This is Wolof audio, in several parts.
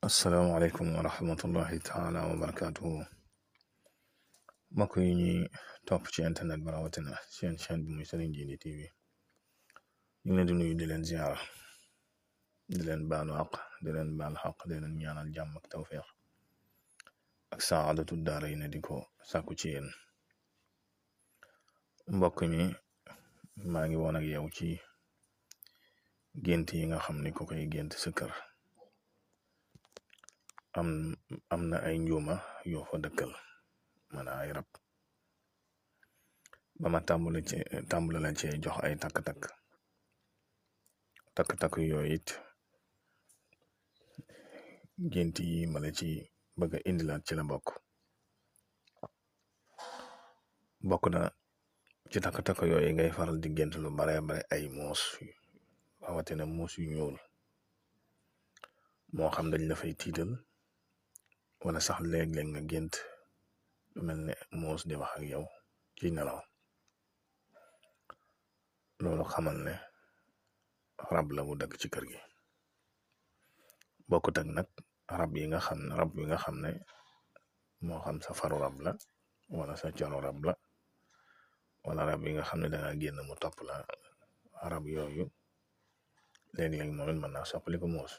asalaamaaleykum wa rahmatullahi taala wa barakaatuhu mbokk yi ñuy topp ci internet ba rawatina seen chaîne bi muy Serigne Djily TV ñu ngi leen di nuyu di leen ziara di leen baalu àq di leen baal xaq di leen ñaanal jàmm ak tawféex ak saadatu daara yi ne di ko sàkku ci yéen mbokk mi maa ngi woon ak yow ci gént yi nga xam ni ko koy gént sa kër am na ay njuuma yoo fa dëkkal mana ay rab ba ma tàmbale la ci jox ay takk-takk yooyu it gént yi ma la ci bëgg a indilaat ci la bokk na ci takk-takk yooyu ngay faral di gént lu bare ay muus rawatina muus yu ñuul moo xam dañ la fay tiital wala sax léeg-léeg nga gént lu mel ne muus di wax ak yow ci nelaw loolu xamal ne rab la bu dëkk ci kër gi bokkut ak nag rab yi nga xam ne moo xam sa faru rab la wala sa coro rab la wala rab yi nga xam ne danga génn mu topp la rab yooyu léeg-léeg moom it mën naa soppali ko muus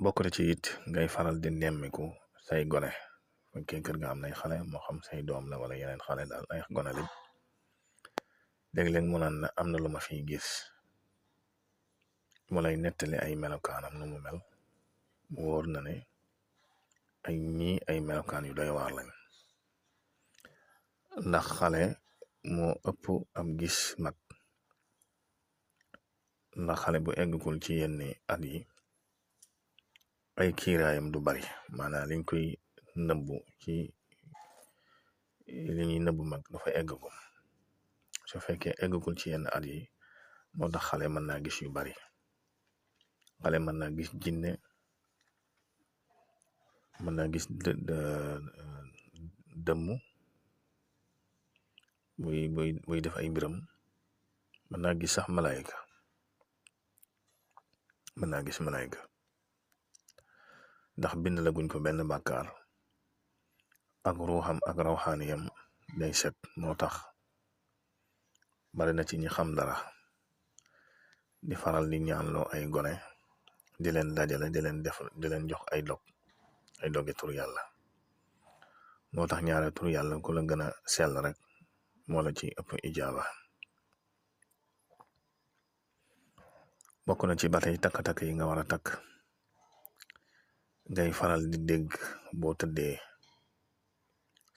bokk na ci it ngay faral di nemmiku say gone fekkee kër ga am nay xale moo xam say doom la wala yeneen xale daal ay gone lañ léeg-léeg mu naan la am na lu ma fiy gis mu lay nettali ay melokaanam nu mu mel mu wóor na ne ay melokaan yu doy waar lañ ndax xale moo ëpp am gis mag ndax xale bu eggul ci yenn at yi ay kiiraayam du bari maanaam liñ koy nëbbu ci li ñuy nëbbu mag dafa eggagum su fekkee eggagul ci yenn at yi moo tax xale mën naa gis yu bari xale mën naa gis jinne mën naa gis dëmm buy def ay mbiram mën naa gis sax malaayika ndax bind la guñ ko benn bàkkaar ak ruuxam ak rawxaaniyam day set moo tax bari na ci ñi xam dara di faral di ñaanloo ay gone di leen dajale di leen jox ay dogi tur yàlla moo tax ñaare tur yàlla ku la gën a sell rek moo la ci ëpp ijaaba bokk na ci ba tey takk-takk yi nga war a takk ngay faral di dégg boo tëddee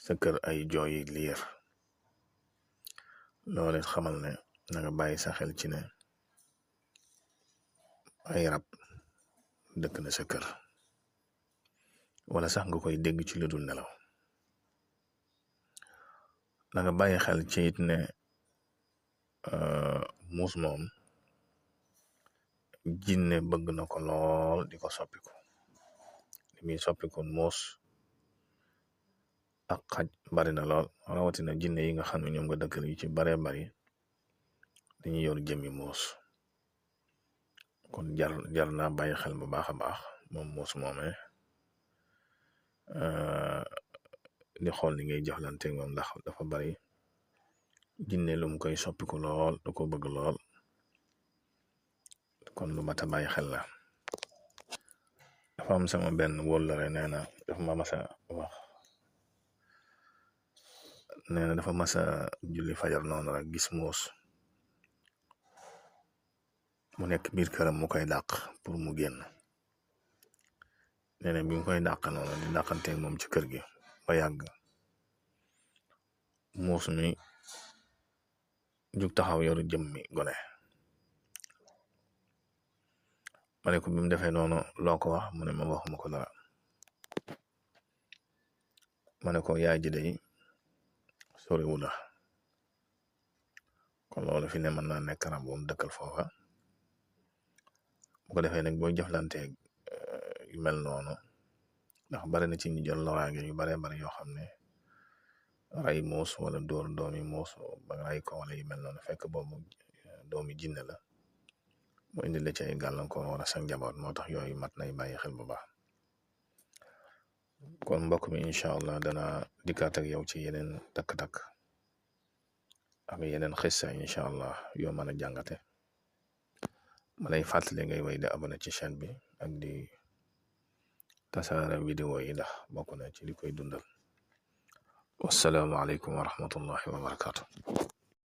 sa kër ay jooyi liir loolu xamal ne na nga bàyyi sa xel ci ne ay rab dëkk na sa kër wala sax nga koy dégg ci lu dul nelaw na nga bàyyi xel ci it ne muus moom jinne bëgg na ko lool di ko soppiku li muy soppiku muus ak xaj bari na lool rawatina jinne yi nga xam ne ñoom nga dëkkal yu ci bari dañuy yor jëmmi muus kon jar naa bàyyi xel bu baax a baax moom muus moome di xool li ngay jëflante moom ndax dafa bari jinne lu mu koy soppiku lool du ko bëgg lool kon lu mat a bàyyi xel la dafa am sama benn wóllare nee na dafa ma masa wax nee na dafa masa julli fajar noonu rek gis muus mu nekk biir këram mu koy dàq pour mu génn nee na bi mu koy dàq noonu di dàqanteeg moom ci kër gi ba yàgg muus mi jug taxaw yoru jëmmi gone ma ne ko bi mu defee noonu loo ko wax mu ne ma waxuma ko dara ma ne ko yaay ji day soriwu la kon loolu fi ne mën naa nekk rab bu mu dëkkal foofa bu ko defee nag boo jëflanteeg yu mel noonu ndax bari na ci ñu jël loraange yu bari yoo xam ne ray muus wala dóor doomi muus ba ray ko wala yu mel noonu fekk boobu doomi jinne la mu indi la ci ay gàllankoor wala sa njaboot moo tax yooyu mat nay bàyyi xel bu baax. kon mbokk mi incha allah dana dikkaat ak yow ci yeneen takk-takk ak yeneen xissa incha allah yoo mën a jàngate. ma lay fàttali ngay way di abonné ci chaîne bi ak di tasaare vidéo yi ndax bokk na ci li koy dundal. wassalaamu aleykum wa rahmatullahi wa barakatu.